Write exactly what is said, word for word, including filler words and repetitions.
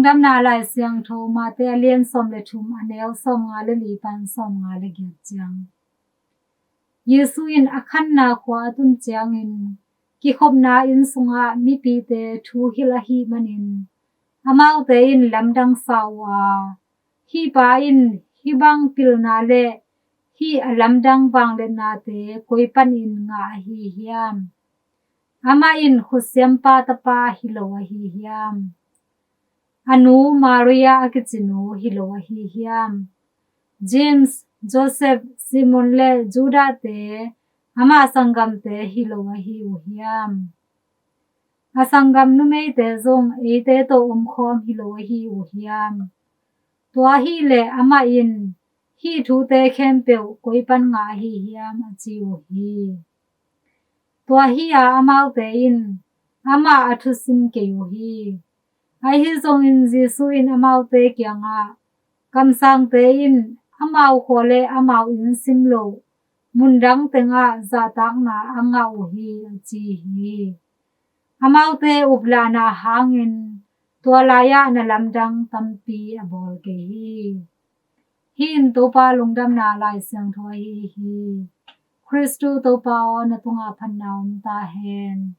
Lungdamna Lai Siangtho Mate a lian sawm le thum, a neu sawmnga le li pan sawmnga le giat ciang. Jesu in a khanna khua a tun ciangin kikhopna inn sungah mipite thu hilh ahih manin amaute in lamdang sa uh a, "Hih pa in hih bang pilna le hih a lamdang vangliatnate koi panin ngah ahi hiam? Amah in khutsiampa tapa hi lo ahi hiam? A nu Maria a kici nu hi lo ahi hiam? James, Joseph, Simon le Judah-te ama sanggamte hi lo ahi uh hiam? A sanggam numeite zong eite tawh omkhawm hi lo ahi uh hiam? Tua hileh amah in hih thute khempeuh koi pan ngah ahi hiam?" a ci uh hi. Tua hi-a amaute in amah a thusim kei uh hi. Ahi zongin Jesu in amaute kiangah, "Kamsangte in amau khua le amau inn sim loh mundang tengah zahtakna a ngah uh hi," a ci hi. Amaute uplahna hangin tua lai-ah na lamdang tampi a bawl kei hi. Hih in Topa Lungdamna Lai Siangtho ahi hi. Khristu Topa aw, na tungah phatna om ta hen.